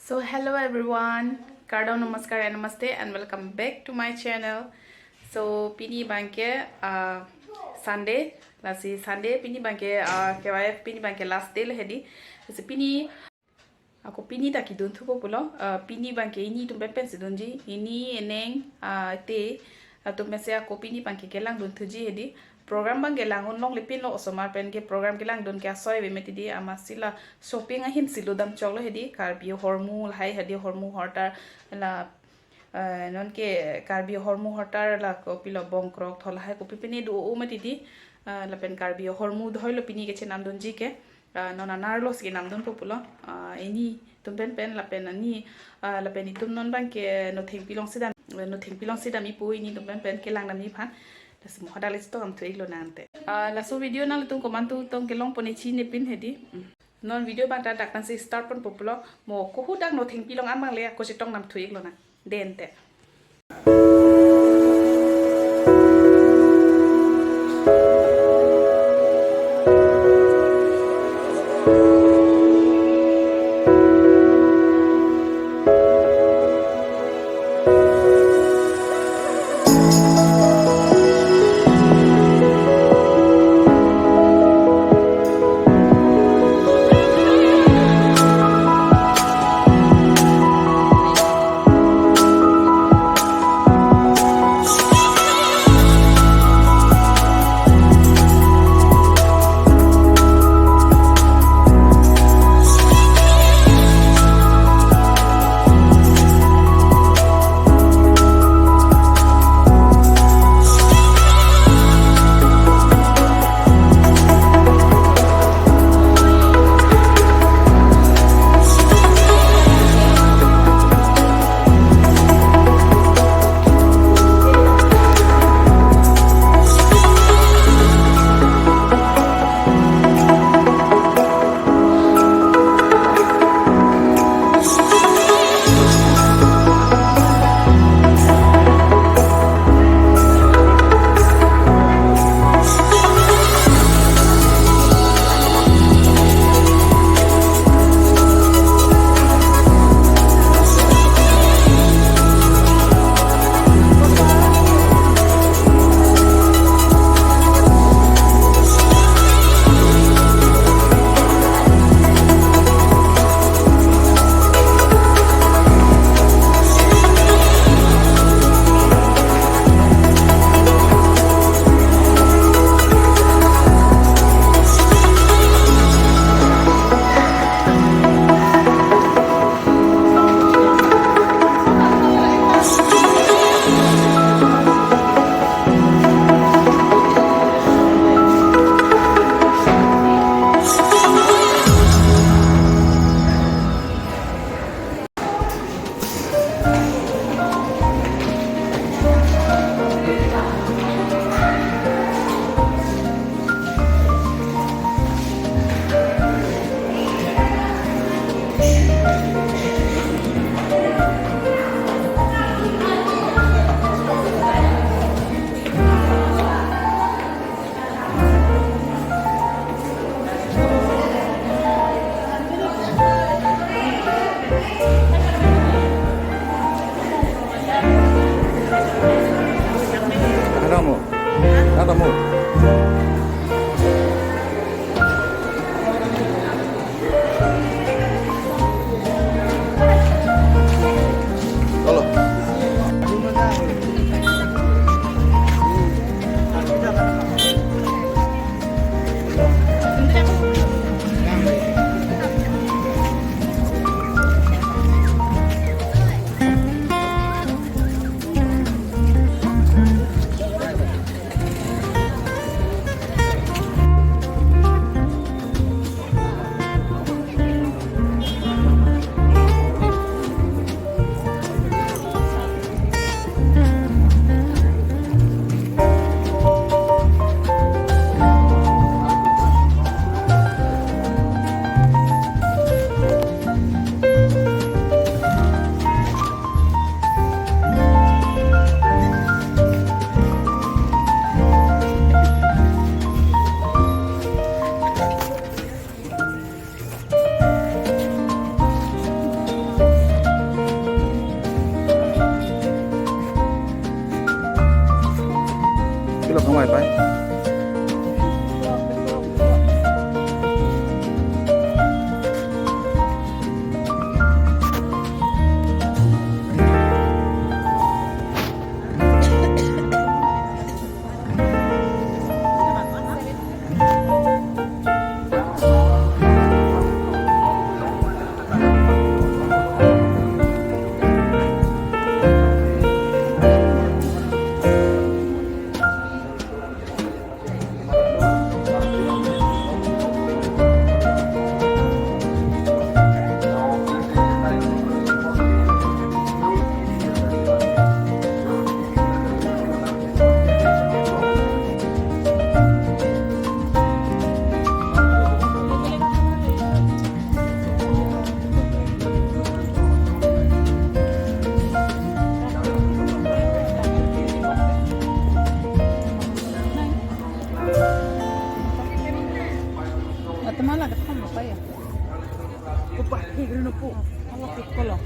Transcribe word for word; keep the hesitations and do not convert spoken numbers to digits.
So hello everyone, kardom, namaskar and namaste and welcome back to my channel. So pini abangke uh, Sunday, lasi Sunday pini abangke uh, K Y F pini abangke last day le hedi. Lasi pini ako pini ta kedun thupo pulo, uh, pini abangke ini atum pen pensi dunji, ini eneng uh, te atum pensi ako pini abangke kelang dun thuji hedi. Program abangke lang un longle pinlo, osomar pen ke program kelang dun ke asoi ave mati di, amatsi la shopping ahin si lo dam choklo hedi, Karbi ahormu lahai hedi, ahormu ahortar la uh, non ke Karbi ahormu ahortar la kopilo bongkrok tho lahai kopi pine do o mati di, uh, lapen Karbi ahormu dhoilo pini kechenam dunji ke. Uh, non anerlo si kenam dunpo pulo. Uh, ini atum pen pen lapen ani uh, lapen itum non abangke nothengpi along si dam, nothengpi along si dam ipu, ini atum pen pen kelang dam iphan. Lasi mo hadak le chetong dam thu-ik lonang te. Uh, laso video nanglitum komantu tong kelong pon-e chinine pin hedi. Mm. Non video abang ta dak pensi start ponpo pulo, mo kohu dak nothengpi along an abang le ako chetong dam thu-ik lonang. Den te. Kupa, higri nupu. Halo, kolo.